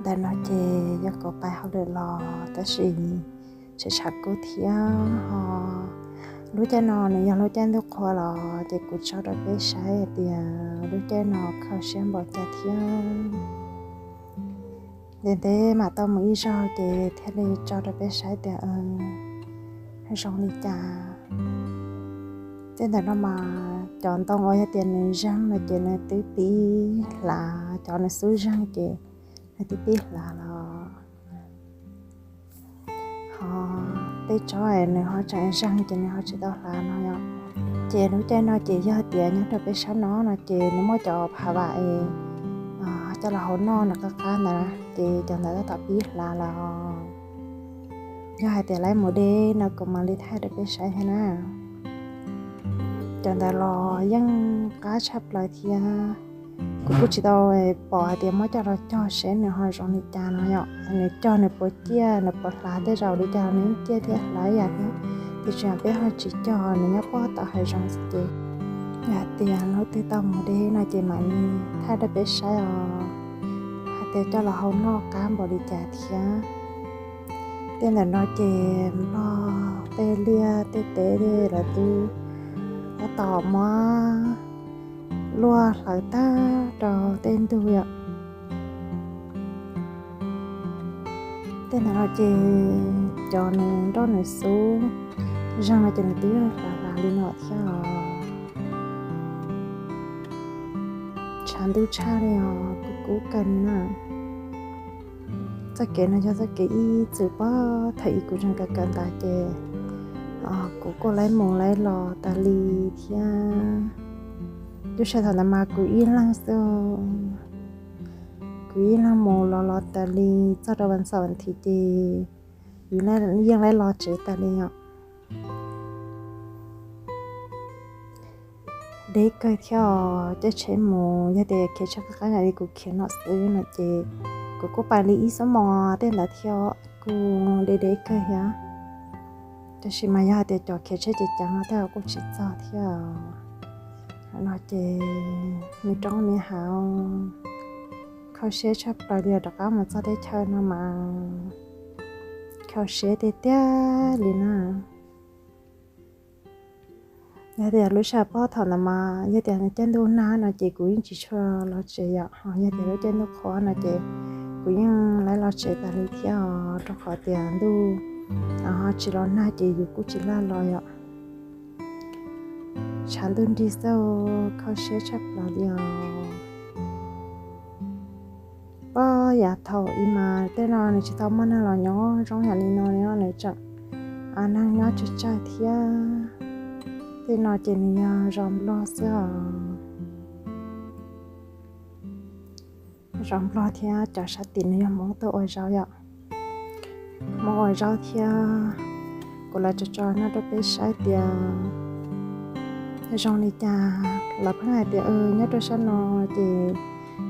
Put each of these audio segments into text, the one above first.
Ntawm no ces yog kuv pais hauj lwm los tab sis tshav tshav kub thiab ho lub caij no nws yog lub caij ntuj qhua los ces kuv tso rau peb saib hais tias lub caij no kho siab npaum cas thiab. Ntev ntev mam tau mus ib zaug ces thiaj li tso rau peb saib tias zoo li cas. Tej ntawm no mas cov ntoo uas yog tias nws zeeg no ces nws twb pib hlav, cov nws xub zeeg ces nws twb pib hlav los ho tej tsob nws ho tseem zeeg ces nws ho tsis tau hlav no yom. Ces lub caij no ces yog tias nyob rau peb sab no no ces nws muaj cov phav vam es coj los hau noj nws qab qab ntawd ces cov ntawd tab tom pib hlav los yog hais tias lawv mus deb no kuv mam li thaij rau peb saib thiab na. Cov ntawd los yeej qab tshaj plaws thiab. Kuv kuj tsis tau pom hais tias muab coj los cog seb nws ho zoo li cas no yom, nws cog nws puas ciaj nws puas hlav, tej zaum li cas nws yeej ciaj thiab hlav ib yam thiab. Tiam sis peb ho tsis cog, nws nyob puag tom hav zoov xwb ces yog hais tias hnub twg tau mus deb no ces mam li thaij rau peb saib os hais tias coj los hau noj qab npaum li cas thiab. Tej ntawm no ces nplog tej liaj tej teb lawv twb tab tom muab luaj hlawv tag rau tej ntug yom. Tej ntawm no ces cov nws nroj nws xub zeeg no ces nws twb hlav hlav li no thiab os. Tshav ntuj tshaj li os, kuv kub kawg li na. Txoj kev no yog txoj kev ib txwm puag thaum ub kuv tseem kawm kawm ntawv ces kuv kuj laib mus laib los tas li thiab. Lub sij hawm thaum ntawd mas kuv ib leeg xwb, kuv ib leeg mus los los tas li, txog rau vas xaum vas thiv ces kuv yeej laib los tsev tas li os. Deb kawg thiab os, caij tsheb mus yog tias khiav tsheb qab qab yam li kuv khiav no xwb no ces kuv kuj pais li ib xuab moos tej ntawd thiab, kuj deb deb kawg thiab. Tab sis mas yog hais tias cov khiav tsheb ceev ceev no tej kuj tsis txog thiab. No ces me roob me hav kho siab tshaj plaws li, rov qab mus txog teb chaws no mas kho siab tiag tiag li na. Yog tias lub sij hawm puag thaum ntawd mas yog tias nws caij ntuj nag no ces kuv yeej tsis tshua los tsev yom, ho yog tias lub caij ntuj qhua no ces kuv yeej laib los tsev tas li thiab os, rau qhov tias ntuj ho tsis los nag ces yus kuj tsis laj los yom. Tshav ntuj nrig xwb, kho siab tshaj plaws li os. Puag yav thaum ub mas tej no nws tsis tau muaj neeg los nyob zoo yam li no li, nws tseem neeg nyob tsawg tsawg thiab. Tej no ces nws yog zos nplog xwb os. Zos nplog thiab cov sab tim nws yog Hmoob tuaj ua zaub yom. Hmoob ua zaub thiab. Kuv lam tso tso no rau peb saib tias zoo li cas. Lawv pheej hais tias nyob rau sab no ces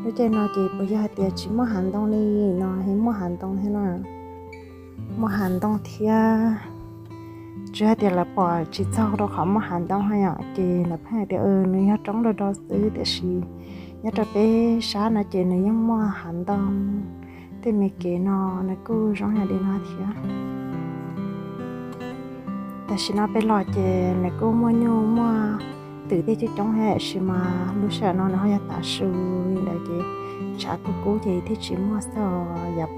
lub caij no ces puas yog hais tias tsis muaj hav ntoo li no, es muaj hav ntoo thiab na. Muaj hav ntoo thiab, tsis hais tias lawv pom tsis txog rau qhov muaj hav ntoo hos yom, ces lawv pheej hais tias nws yog roob do do xwb, tiam sis nyob rau peb sab no ces nws yeej muaj hav ntoo. Tej me kev no nws kuj zoo yam li no thiab. Tam sim no peb los ces nws kuj muaj nyuj muaj twm tej coob coob thiab, tiam sis mas lub sij hawm no nws ho yog tav su li ntawd ces tshav kub kub ces thiaj tsis muaj xwb os. Yav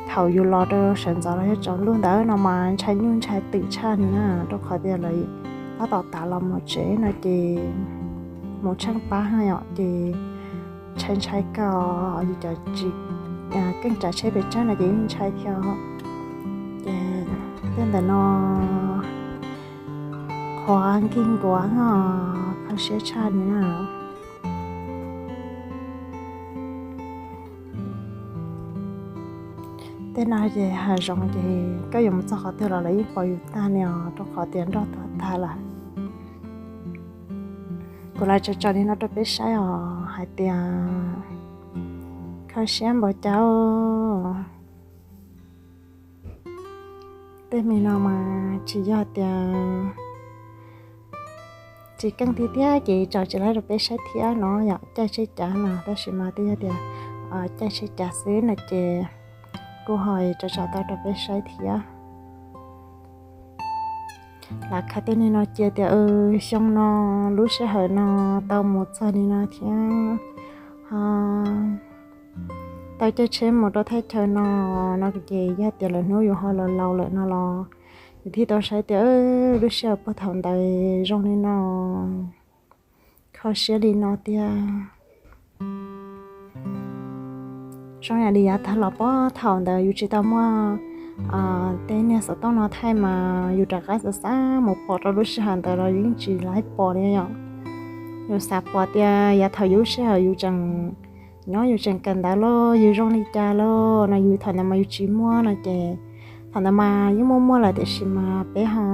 thaum yus los rau sawv ntxov los yog tsaus ntuj ntawd no mas ntshai nyuj ntshai twm tshaj li na, rau qhov tias lawv tab tom tav los mus tsev no ces mus tsheej pab no yom, ces ntshai ntshai kawg, yus cov tsis keej tsav tsheb pes tsawg no ces yeej ntshai thiab. Ces tej ntawm no qhuav nkig nkuav no, kho siab tshaj li na. Tej no ces hav zoov ces koj yuav mus txog qhov twg los lawv yeej pom yus tag li os, rau qhov tias nroj tuag tag lawm. Kuv lam tso tso li no rau peb saib os hais tias kho siab npaum cas. Tej me no mas tsis yog tias tsis keej tiag tiag ces tso tsis laib rau peb saib thiab no yom, caij tsheb cav no, tab sis mas twb yog tias caij tsheb cav xwb no ces kuj ho tso tso tau rau peb saib thiab. Lam khaws tej neeg no cia tias xyoo no lub sij hawm no tau mus txog li no thiab ho tau caij tsheb mus rau thaj chaw no, no ces yog tias lwm hnub yus ho los laus lawm no los yus thiaj tau saib tias lub sij hawm puag thaum ntawd zoo li no, kho siab li no tiag. Zoo yam li yav tag los puag thaum ntawd yus tsis tau muaj tej niag xov tooj no thaij mas yus rov qab xav xav mus pom rau lub sij hawm ntawd los yus yeej tsis laib pom li yom. Yus xav pom tias yav thaum yus lub sij hawm yus tseem nyob yus tseem kawm ntawv los yus zoo li cas los no, yus thaum ntawd mas yus tsis muaj no ces thaum ntawd mas yeej muaj muaj lawm tiam sis mas peb ho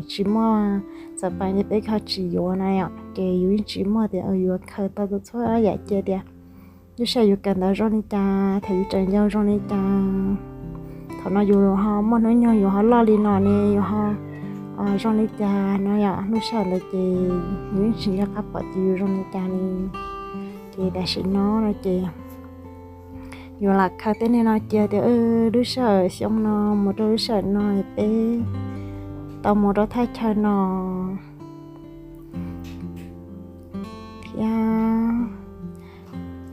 tsis muaj, txawm pais ces peb ho tsis yuav na yom, ces yus yeej tsis muaj tias yuav khaws tau txhua yam cia tias lub sij hawm yus kawm ntawv zoo li cas, thaum yus tseem yau zoo li cas, thaum no yus ho muaj hnub nyoog yus ho loj li no ne yus ho zoo li cas no yom. Lub sij hawm ntawd ces yus yeej tsis nco qab pom tias yus zoo li cas li. Ces tam sim no no ces yus lam khaws tej neeg no cia tias lub sij hawm xyoo no mus rau lub sij hawm no peb tau mus rau thaj chaw no thiab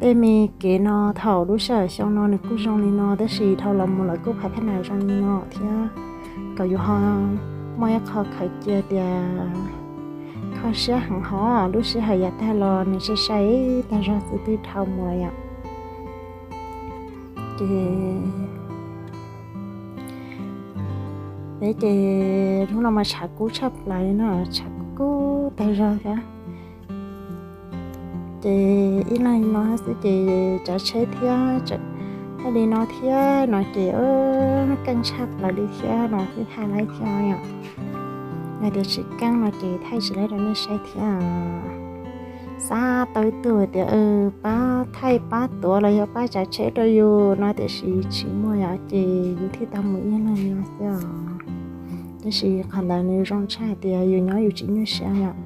tej me kev no thaum lub sij hawm xyoo no nws kuj zoo li no tab sis dhau los mus lawv kuj phav thaj nas zoo li no thiab, kom yus ho muaj ib qho khaws cia tias kho siab heev hov lub sij hawm yav tag los nws sai sai tag zog xwb twb dhau mus lawm yom. Ces peb ces hnub no mas tshav kub tshaj plaws li no, tshav kub tag zog thiab. Ces ib leeg no xwb ces tsav tsheb thiab, thaij li no thiab no ces keej tshaj plaws li thiab no thiaj thaij laib thiab yom. Yog tias tsis keej no ces thaij tsis laib rau nej saib thiab. Xav tau ib tug tias pab thaij pab tuav los yog pab tsav tsheb rau yus no tiam sis tsis muaj yom ces yus thiaj tau mus ib leeg no xwb os. Tab sis qhov ntawd nws zoo tshaj hais tias yus nyob yus tsis nyuaj siab yom.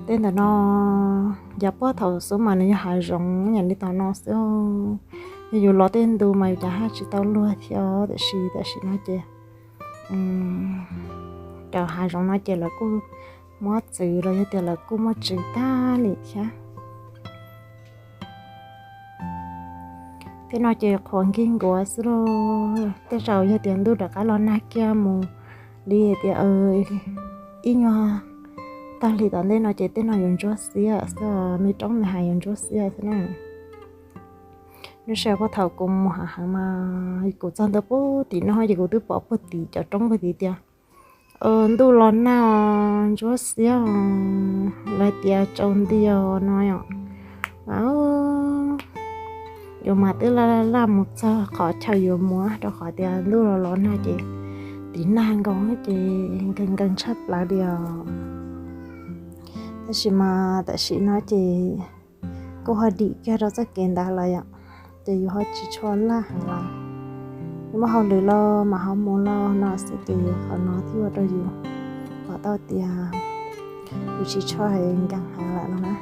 Tej ntawm no yav puag thaum xub mas nws yog hav zoov yam li tom no xwb. Yog yus los tej ntu mas yus cas haj tsis tau luag thiab tiam sis tam sim no ces cov hav zoov no ces lawv kuj muab txwv los yog tias lawv kuj muab tswv tag li thiab. Tej no ces qhuav nkig nkuav xwb lauj. Tej zaum yog tias ntuj rov qab los nag kiag mus li tias ib nyuag tag hli tom ntej no ces tej no yuav ntsuab xiab xwb, me roob me hav yuav ntsuab xiab xwb na. Lub sij hawm puag thaum kuv mus hav heev mas kuv txog ntua puag tim no ces kuv twb pom puag tim cov roob puag tim tias ntuj los nag ntsuab xiab, lawv tias tsaus nti no yom. Yuav mas twb laj laj mus txog qhov chaw yuav mus rau qhov tias ntuj los los nag ces tiv nag nkaus ces nkees nkees tshaj plaws li os. Tab sis mas tam sim no ces kuj ho dim kiag rau txoj kev ntawd lawm yom, ces yus ho tsis tshua laj heev lawm. Yus muaj hauj lwm los mas ho mus los no xwb ces qhov no thiaj ua rau yus pom tau tias yus tsis tshua nkees heev lawm no na.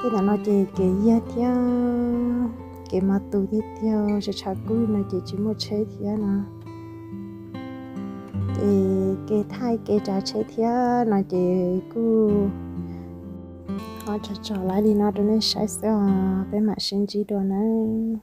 Tej ntawm no ces kev yiag thiab kev mas tus tiag tiag, tshav tshav kub li no ces tsis muaj tsheb thiab no. Ces kev thaij kev tsav tsheb thiab no ces kuj ho tso tso lawm li no rau nej saib xwb os, peb mam sib ntsib dua nawb.